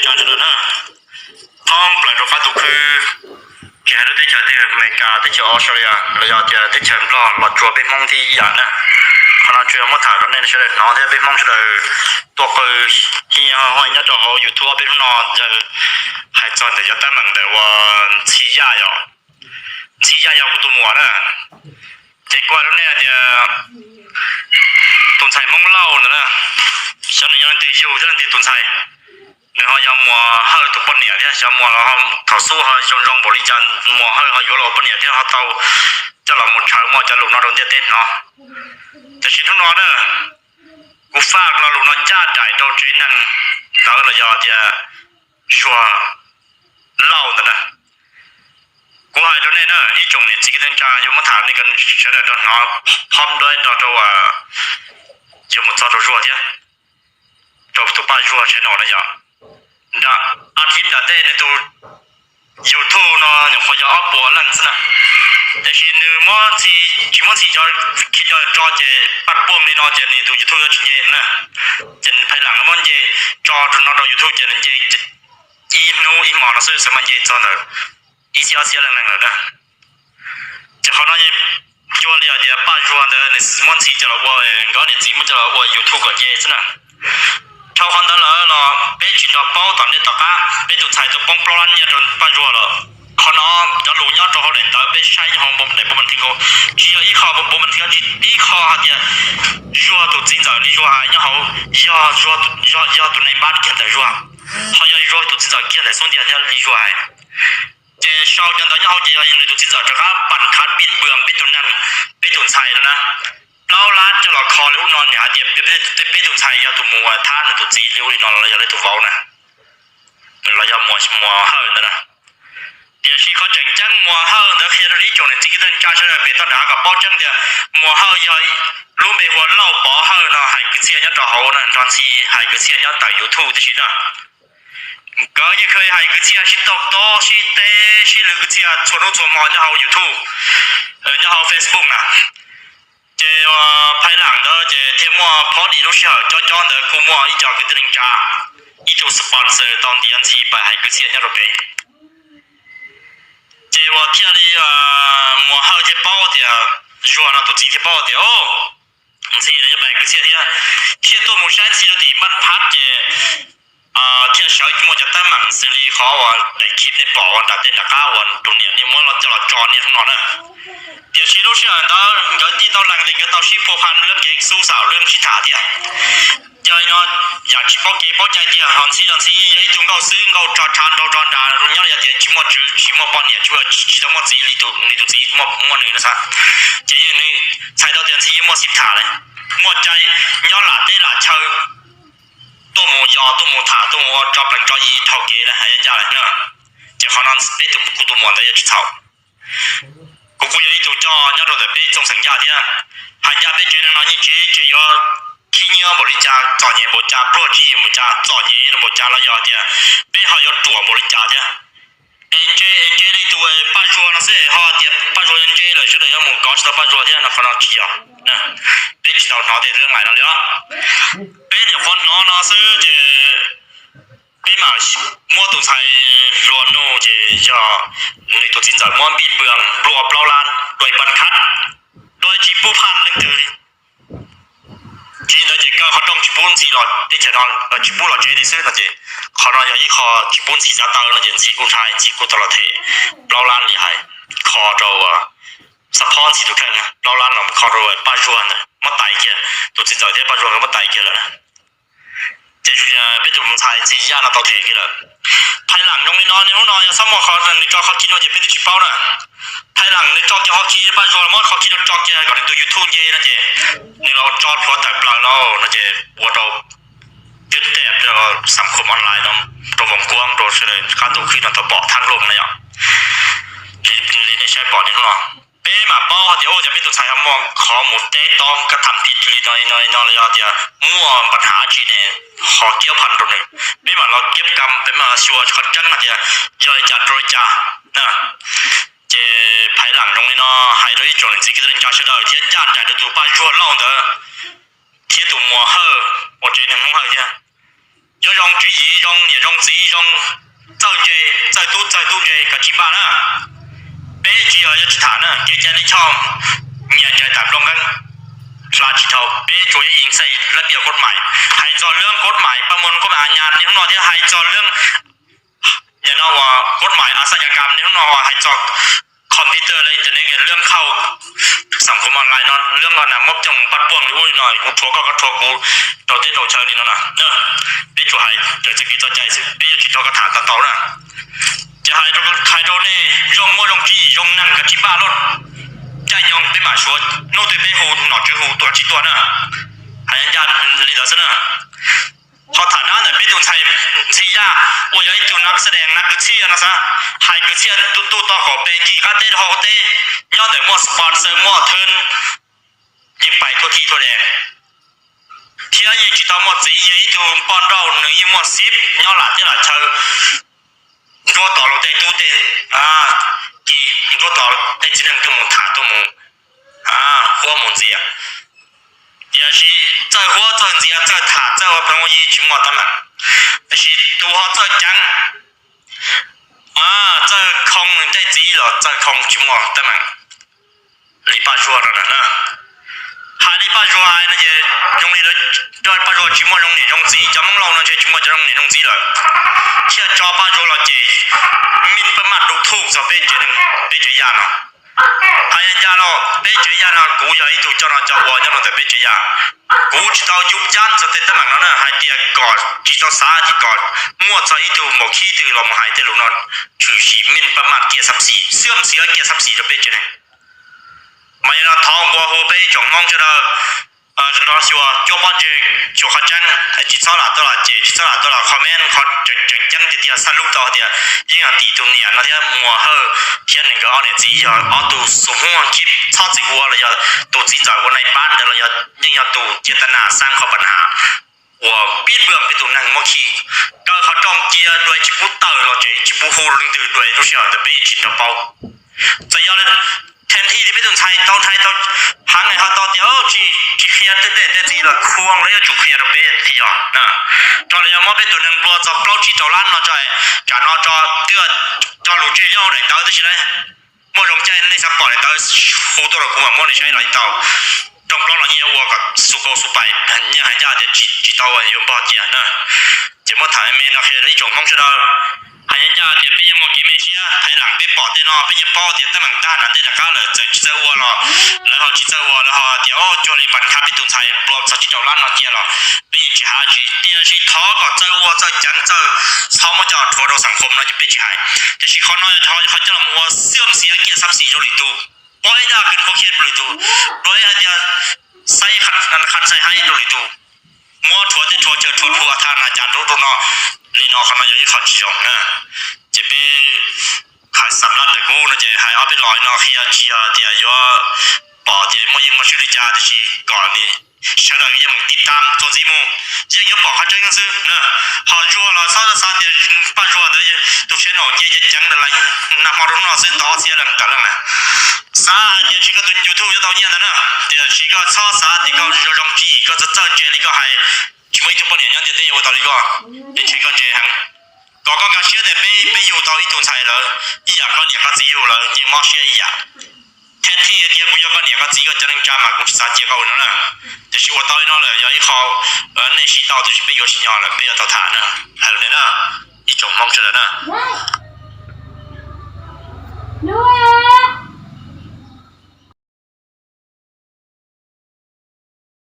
Yog li ntawd na, thoob plaws rau qab tus khw, tsis hais lub teb chaws twg, Amelikas, teb chaws Australia los yog tias teb chaws Nplog los tsuas peb Hmoob thiab ib yam na. Qhov no tsuas yog muab tham rau nej sawv daws hnov thiab peb Hmoob sawv daws tuaj qw hi ho nyob rau hauv YouTube peb hnub no yog hais txog ntawm cov teeb meem ntawm uas Ntxhi Yaj yom, Ntxhi Yaj yog kuv tus muam na. Ces kuv hais rau nej hais tias tus ntxhais Hmoob Lauj ntawd na, xyov nws yog leej twg yug thiab leej twg tus ntxhais. Nws ho yog Muas Hawj tus poj niam thiab, xyov Muas los thaum xub ho zoo zoo npaum li cas Muas Hawj ho yuav los ua poj niam thiab ho tau coj los mus tshawb muaj cov lus no rau ntiaj teb hnov. Tiam sis hnub no na, kuv faj lo lus no ncaj nraim rau tsev neeg ntawd los yog tias Zuag Lauj ntawd na. Kuv hais rau nej na, ib tsoom niam txiv kwv tij neej tsa yuav muab tham nej sawv daws rau hnov, phob nrog rau yuav mus txog rau Zuag thiab, rau tus Paj Zuag channel no yom. Nram a thiv nram tej nws tus YouTube no nyuam qhuav yog ob puas leej xwb na, tiam sis nws muab Ntxhi, tsis muab Ntxhi cov khi cov tso ces paj puaj li no ces nws tus YouTube yuav tsis nce na. Ces Phaj Lam muab nce tso rau no rau YouTube ces nws nce ib hnub ib hmos no xwb xwb mas nce txog ntawm ib txhiab ob txhiab leej neeg lawm na. Ces qhov no cuag li hais tias Paj Zuag ntawd nws muab Ntxhi coj los ua, nkawd niam txiv muab coj los ua YouTube kom nce xwb na. Dhau qhov ntawd lawm los peb tsis nrog paub tom ntej tom qab, peb tus ntxhais tau poob plaub lab nyiaj rau Paj Zuag lawm. Qhov no cov lus nyob rau hauv daim ntawv peb saib nyob hauv daim npauj mas thiv nkaus, tsis yog ib qho npauj mas thiv, tsis ib qho hais tias Zuag tus txiv ntxawm li Zuag hais nyob hauv, yog, yog tus nai npab kiag ntawm Zuag, ho yog Zuag tus txiv ntxawm kiag ntawm xub ntiag thiab li Zuag hais. Ces sau cov ntawd nyob hauv ces yog nws tus txiv ntxawm rov qab pam khav npij npws peb tus neeg, peb tus ntxhais no na. Plaub lab coj los kho li ub no nws hais tias peb tus ntxhais yog tus mus thab nws tus txiv li ub li no los yog li tus vauv na, los yog Muas Hawj ntawd na. Tiam sis qhov tseem ceeb Muas Hawj ntawd qhia rau ib tsoom niam txiv kwv tij neej tsa sawv daws pem toj nrad kom paub tseeb tias Muas Hawj yog lub npe hu ua Lauj Pov Hawj no hais kwv txhiaj nyob rau hauv na, nrog Ntxhi hais kwv txhiaj nyob ntawm YouTube tib si na. Nkawd yeej kawg hais kwv txhiaj sib tau tob sib teb sib lwv kwv txhiaj txhua hnub txhua hmo nyob hauv YouTube, nyob hauv Facebook na. Ces Phaj Lam ntawd ces thiaj muaj phob dim lub sij hawm cob cob ntawd kuj muaj ib co kwv tij neej tsa, ib tug sponsor tau ntiav Ntxhi pais hais kwv txhiaj nyob rau pem. Ces uas thiaj li Muas Hawj thiaj paub tias, Zuag no tus txiv thiaj paub tias, o, Ntxhi no yuav pais hais kwv txhiaj thiab, thiaj tuaj mus saib Ntxhi rau tim npaj phab ces thiaj sawv tsis muaj cov teeb meem xws li qhov uas daim khib nej pom uas nram tej nram qab uas tus niam nej muab coj los tso niaj hnub no na. Tiam sis lub sij hawm ntawd nkawd yeej tau lees tias nkawd tau sib pua pha lub kev xub xaum lub sib tham thiab. Yog li no, yam tsis paub kev paub cai tiag, ho Ntxhi los Ntxhi yog ib tug nkauj xwb, nkauj tso tshav nraug tso nrag nyob li yog tias tsis muaj tswv tsis muaj poj niam, tsis tau muaj txiv li nws tus txiv muaj nws no xwb. Ces yeej nws txhais tau tias Ntxhi yeej muaj xib tham lawm, muaj cai nyob lam teb lam chaw, tuaj mus yos tuaj mus tham tuaj mus ua tso plees tso yi dhau kev lawm hais ncaj lawm na. Ces qhov no peb tus, kuv tus muam ntawd yuav tsis txhaum. Kuv kuj yog ib tug coj nyob rau ntawm peb txooj xeem ncaj thiab. Hais ncaj peb tsev neeg no yeej tsis tseem yuav khib nyiab npaum li cas, txom nyem npaum cas, pluag tswv yim npaum cas, txom nyem npaum cas los yog tias peb ho yuav ruam npaum li cas thiab. Es ntse es ntse li tus Paj Zuag no xwb ho tias Paj Zuag ntse lawm sawv daws yuav mus kov tsis tau Paj Zuag thiab no, qhov no tsis yog. Peb tsis tau hnov tej lab nais no li os. Peb nyuam qhuav hnov no xwb ces peb mam muab tus ntxhais hluas nug ces yog nws tus txiv ntxawm muab npij npws dua plaub lab dua ib pab khab, dua tsis pub phaj leej twg li. Tsis li ntawd ces kaw qhov rooj tsis pub Ntxhi los teb chaws no, tsis pub los tsev li xwb no ces qhov no yog ib qho tsis pub Ntxhi xav tawv no ces Ntxhi kuj ntshai, Ntxhi kuj tau los them plaub lab li hais, kho rau, xab phob Ntxhi tus kheej, plaub lab los kho rau Paj Zuag ntawd muab tais kiag, tus txiv ntxawm thiab Paj Zuag nkawd muab tais kiag lawm. Ces peb tus ntxhais Ntxhi Yaj no tau them kiag lawm. Phaj Lam zoo li no, niaj hnub no yog txhob muaj qhov nws tso qhov khib rau ces peb twb tsis paub na. Phaj Lam nws tso kiag qhov khib, Paj Zuag muab qhov khib rau tso kiag kom nws tus YouTube nce no ces nws los tso plhuav tawm plaws lauj no ces ua rau twb tej rau xam khum online no, rau voos kuab rau sawv daws qab ntuj khwb no tau pom thab luj na yom. Li nej saib pom niaj hnub no peb mam paub hais tias ua cas peb tus ntxhais ho muaj qhov mus teb tob kab tham phiv li no li no los yog tias muaj npa hav tsi ne ho kiab phaj rau nws. Peb mam los kiab kam, peb mam xyuas qhov tseeb hais tias yog li cas rau li cas. Ces Phaj Lam zoo li no hais rau ib tsoom niam txiv kwv tij neej tsa sawv daws thiab ncaj nraim rau tus Paj Zuag Lauj ntawd thiab tus Muas Hawj uas tsev neeg Hmoob Hawj thiab. Yuav zoo tswv yim, zoo niam zoo txiv, zoo txawj ntse, txawj tub txawj tub ntse kom tsis npaj na. Peb tsis yog yuav tsis tham na, kev cai lij choj nyias ntsais tas nplooj nqeeb, hla tsis dhau. Peb tsuas yeej xais lab piaj kod mais, hais txog lub kod mais paj muag kod mais a nyas niaj hnub no thiab hais txog lub, no uas kod mais a xaj ya kam niaj hnub no uas hais txog computer le internet, lub khauj xam khuv online no, lub no na muab coj paj puaj li ub li no, kuv rhuav koj koj rhuav kuv rau teb rau chaw li no na. Peb tsuas hais raws txoj kev txoj cai xwb, peb yuav tsis rau koj tham tau tau na. Ces hais rau nej zoo muaj zoo tswv yim zoo neeg kom tsis npaj loj, caij nyoog peb mam suav, hnub twg peb hu nom tswv hu tuaj tsis tuaj na. Hais ncaj li ntawd xwb na. Ho tham dab ntawm peb tus ntxhais Ntxhi Yaj uas yog ib tug nav xab dees nav kwv txhiaj no xav, hais kwv txhiaj ntuj tog kaum pes kis qab teb hauv teb, nyob ntawm muaj sponsor muaj thwv, yeej pais thua thi thua dees, thiab yeej tsis tau muaj txiv, yog ib tug poj nrauj nws yeej muaj xib nyob lam teb lam chaw, nruab tom luag tej tub tej ki, nruab tom tej txiv neej tuaj mus tham tuaj mus huab mus ntxias. Tiam sis txawj huab txawj ntxias txawj tham txawj ua phoov ua ywg tsis muaj teeb meem, tiam sis tus ho txawj ceev, txawj khoo tej txiv los txawj khoo tsis muaj teeb meem li Paj Zuag no na. Hais li Paj Zuag hais no ces zoo li, Paj Zuag tsis muaj zoo niam zoo txiv, cov Hmoob Lauj no ntshe tsis muaj cov zoo niam zoo txiv lawm, thiaj tso Paj Zuag los ces mij pab maj du thuj txog peb tsev neeg, peb tsev yaj no. Hais ncaj los peb tsev yaj no kuv yog ib tug coj noj coj ua nyob rau ntawm peb tsev yaj. Kuv tsis tau yuv yab txog tej teeb meem no na, hais tias kom tsis tau xav ces kom muaj txog ib tug npaum khib twg los mus hais tej lus no, tshwm sim mij pab maj kiaj xab xis, xwb xis kiaj xab xis rau peb tsev neeg. Mas yog no thov nqua hu peb ib tsoom Hmoob sawv daws los xyuas cuab pob ntseg, xyuas qhov tseeb, tsis txhob lam tuaj lam cem, tsis txhob lam tuaj lam comment qhov tseem ceeb tiag tiag xab lub tau tias yeej yog tim tus niam no thiab Muas Hawj thiab nkawd ob niam txiv yog ob tug xus Hmoob khib txhob txwm ua los yog tus txiv ntxawm ua nai npab ntawd los yog yeej yog tus cia tas nas xab qhov pas nas uas pib npaj peb tus neeg muab khi kaw qhov rooj cia dua tsis pub tawm los tsev, tsis pub hu leej twg dua lub sij hawm ntawd peb tsis nrog paub. Txawm yog theej thij li peb tus ntxhais tau ntxhais tau heev ho tau tias tsis qhia tej tej txiv los khuam lawv yuav tsum qhia rau peb thiaj yog na. Tso los yog muab peb tus neeg nplua txog plaub tsib rau lab no tso, tsam no tso twb tso lus tseg nyob hauv daim ntawv tib si na. Muaj zoo caij nej xav pom daim ntawv hu tuaj rau kuv mam muab nej saib los tau. Rooj plaub los yeej yuav ua kom xu kau xu pais, yeej hais ncaj tias tsis tau yuav npog cia na. Ces muab tham me me no qhia rau ib tsoom Hmoob sawv daws. Hais ncaj tias peb yeej muaj kev me siab, hais lam peb pom tej no peb yeej paub tias teeb meem tag nrho tej rov qab lawm, txawm tsis txawj ua los lawv ho tsis txawj ua, lawv ho tias o cuag li pas khab peb tus ntxhais nplua txog tsib rau lab no cia los peb yeej tsis hais dab tsi, tiam sis thov kom txawj ua txawj ceev txawj, txhob muab coj rhuav rau xam khom no ces peb tsis hais. Tiam sis qhov no yog qhov coj los ua xwb xiav kiaj xab xis rau lwm tus, ua ib dag kws khuv khiab rau lwm tus, dua ib hais tias xaib qhab xaib haib rau lwm tus, muab rhuav tej rhuav chaw rhuav rhuav tha na cas rau rau no. Li no qhov no yog ib qho tsis zoo na. Ces peb hais xam laj ntawm kuv no ces hais ob peb los no qhia tsis yog tias yuav pom tias muaj yeej muaj swb li cas, tiam sis kom sawv daws yeej mus tiv tam txuas ntxiv mus, yeej yuav pom qhov tseeb xwb na. Ho Zuag los txhob xav tias Paj Zuag ntawd tus tsheb no nce ceev ceev ntawd lawm, nag hmo rau hnub no xwb tau ob txhiab leej tawm leej na. Xav hais tias tsis koj tus YouTube yuav tau nyiaj ntawd na, tiam sis koj txhob xav tias koj zoo zoo tswv yim, koj txawj txawj ntse li koj hais, tsis muaj ib tug poj niam nyob ntiaj teb yuav ua tau li koj. Yeej tsis koj ntse heev. Kom koj nkag siab tias peb, peb yug tau ib tug ntxhais lawm ib yam koj niam koj txiv yug lawm yeej mob siab ib yam. Thaj thij tias kuv yog koj niam koj txiv koj cov neej tsa mas kuv tsis xav cia koj ua no na. Tiam sis ua tau li no lawm yog ib qho nej siv tau, tiam sis peb yuav tsis nyob lawm, peb yuav tau tham na. Hais li na, ib tsoom Hmoob sawv daws na.